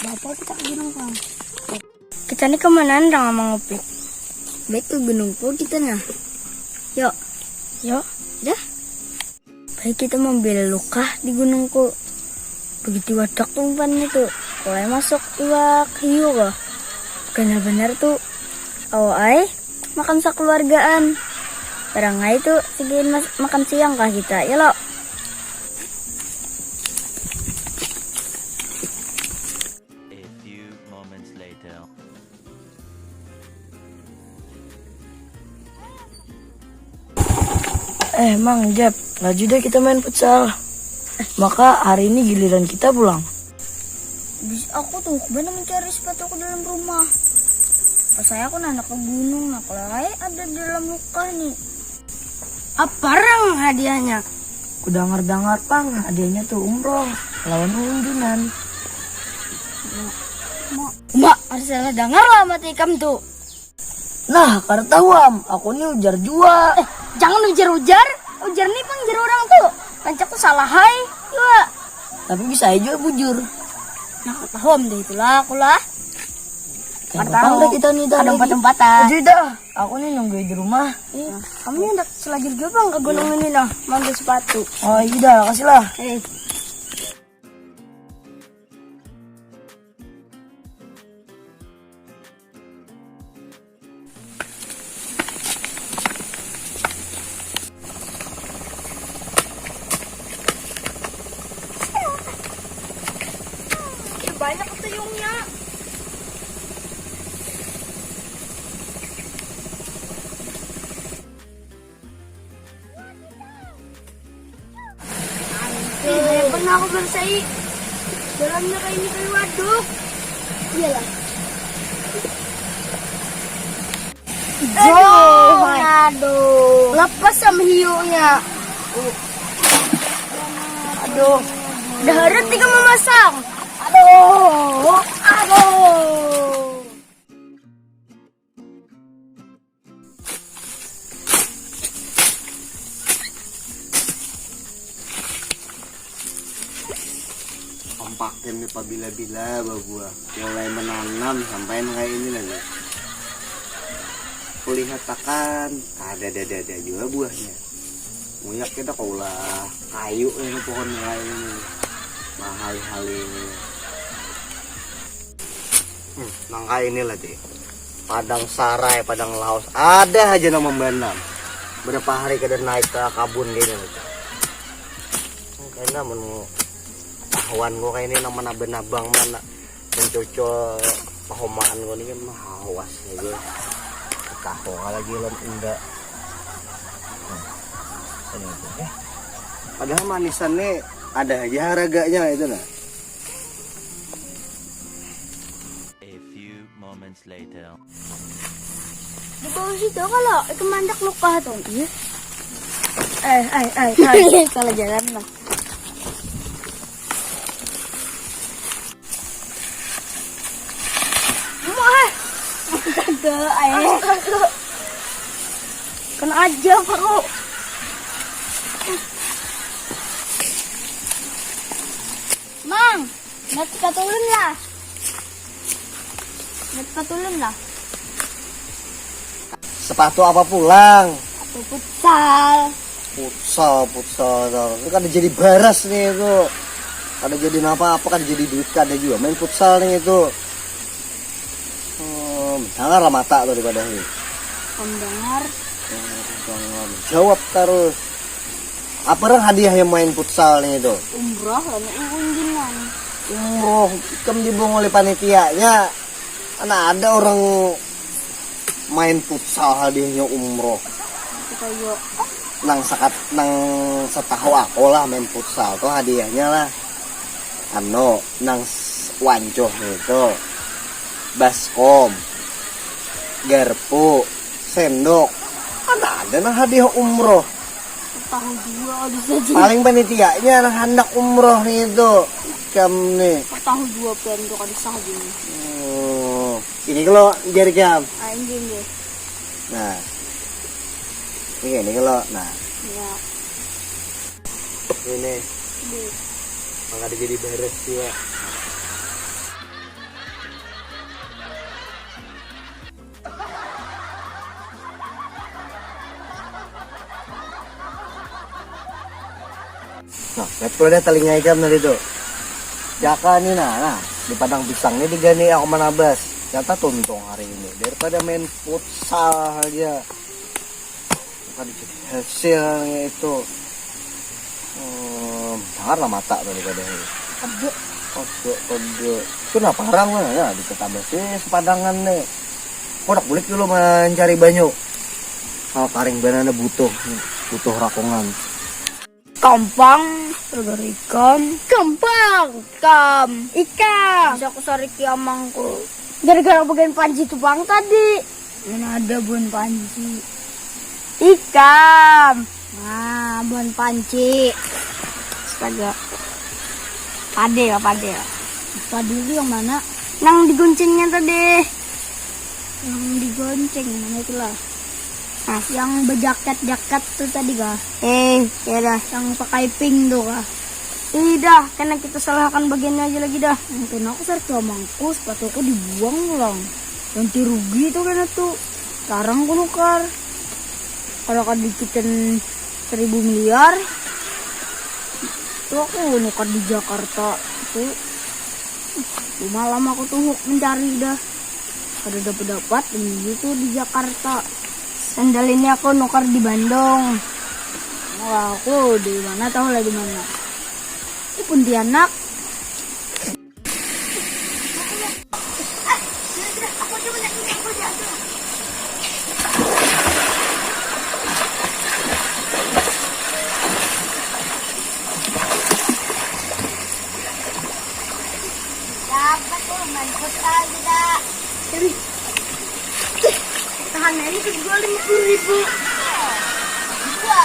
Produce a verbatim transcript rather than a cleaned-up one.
Apa kita ke gunung, Kang? Kita ni kemanaan, Rang, Amang Upik? Baik ke gunung po kita nah. Yuk. Yuk. Dah. Baik kita mambil lukah di gunungku. Begitu wadak tumpan itu. Mulai masuk iwak hiu kah. Benar-benar tu. Awak ai makan sakeluargaan. Barang ai tu sigain mas- makan siang kah kita, ya lo? A few moments later. Eh, Mang, Jep, laju dah kita main futsal. Maka hari ini giliran kita pulang. Bis aku tuh, bener mencari sepatu ke dalam rumah. Pas saya aku nanak ke gunung, nah kalau ai ada di dalam lukah nih. Apa rang hadiahnya? Kudangar-dangar pang hadiahnya tuh umroh lawan unjunan. Mak, harus salah dengar lah mati ikam tuh. Nah, kada tahu am, aku ni ujar jua. Eh, jangan ujar-ujar. Ujar nih pang jar orang tuh. Rancak tuh salah hai jua. Tapi bisa aja jua bujur. Nah, tahu am deh itulah aku lah. Kada tahu dah kita nih Ada tadi. Empat-empatan. Jadi dah, aku nih nunggu di rumah. Iya, kami hendak selajur juga bang ke gunung ini nah, maambil sepatu. Oh iya dah, kasih lah. Eh, banyak tuyungnya. Tidak pernah aku bersai. Dalamnya kayak ini kayak waduk. Iyalah. Aduh, aduh. Lepas sama hiunya. Aduh. Udah harus tiga memasang. Aduh, aduh. Kompakin ni pabila-bila babuah, mulai menanam sampai nang kaya ini lagi. Kulihatakan kada ada-ada jua buahnya. Munyak kita kaulah kayu ini pohon nang kaya ini. Mahali-hali ini. Hmm, nang kaya ini lah ti. Padang sarai, padang laos, ada haja nang mambanam. Berapa hari kada naik ke kabun kaya ini lah ti. Kena mun tahuan ku kaya ini nang manabang-nabang mana mencucul pahomaan ku ni kan mahawas aja. Tahu lagi lan unda. Hmm. Ini tu, eh. Padahal manisan ni ada aja haraganya itu nah. A few moments later. Di bawah situ kalau itu mandak luka tuh. Iya. Eh, eh, eh, eh. Salah jalan lah. Mau eh. Astaga, eh. Kena aja aku. Mang, lihat sepatu ulun lah. Lihat sepatu ulun lah. Sepatu apa pulang? Sepatu futsal. Futsal, futsal. Itu kada jadi baras nih itu. Kada jadi apa-apa, kada jadi duit kada juga. Main futsal nih itu. Hmm, sangar lah mata tuh daripada ini. Pendengar. Jawab terus. Apa orang hadiah yang main futsal nih itu? Umroh lalu unjunan. Umroh, ikam dibawa oleh panitianya. Mana ada orang main futsal hadiahnya umroh. Kita yuk. Nang sekat nang setahu aku lah main futsal tuh hadiahnya lah. Anu, nang s- wancuh itu. Baskom. Garpu, sendok. Mana ada nang hadiah umroh. Tahu dua bisa jadi. Paling panitianya nang handak umroh nih itu. Ikam nih. Tahu dua pen tuh kada sah gini. Oh, ini kalau biar ikam. Ah, ini ini. Nah. Ini ini kalau nah. Ya. Ini Di. maka jadi beres juga. Lihat kalau dah telinga ikam tadi tuh. Jaka nih nah, nah, di padang pisang nih digani aku manabas. Nyata tuntung hari ini daripada main futsal aja. Bukan jadi hasilnya itu. Hmm, janganlah mata tadi pada hari. Ada, ada, ada. Itu nah parang mana? Nah, di kota sih sepadangan nih. Kodak bulik dulu mencari banyu. Kalau karing banana butuh, butuh rakongan. Kampang gara-gara ikam. Kampang kam. Ikam. Bisa aku sariki amangku. Gara-gara bagian panji tu bang tadi. Mana ada buan panji. Ikam. Nah, buan panji. Astaga. Pade ya, pade ya. Pade itu yang mana? Nang digoncengnya tadi. Yang digonceng mana itulah? Nah, yang berjaket-jaket tuh tadi kah? Eh, ya dah. Yang pakai pink tuh kah? Ih dah, karena kita salahkan bagiannya aja lagi dah. Mungkin aku serta mangku, sepatuku dibuang pulang. Ganti rugi tuh kena tuh. Larang ku nukar. Kalau kadikitan seribu miliar, tuh aku nukar di Jakarta tuh. Cuma lama aku tuh mencari dah. Kada dapat-dapat, dan gitu di Jakarta. Sandal ini aku nukar di Bandung. Wah, aku di mana tahu lah di mana. Ini Pontianak. Dapat tuh main futsal juga. Tahan aja tuh dua lima puluh ribu. Dua.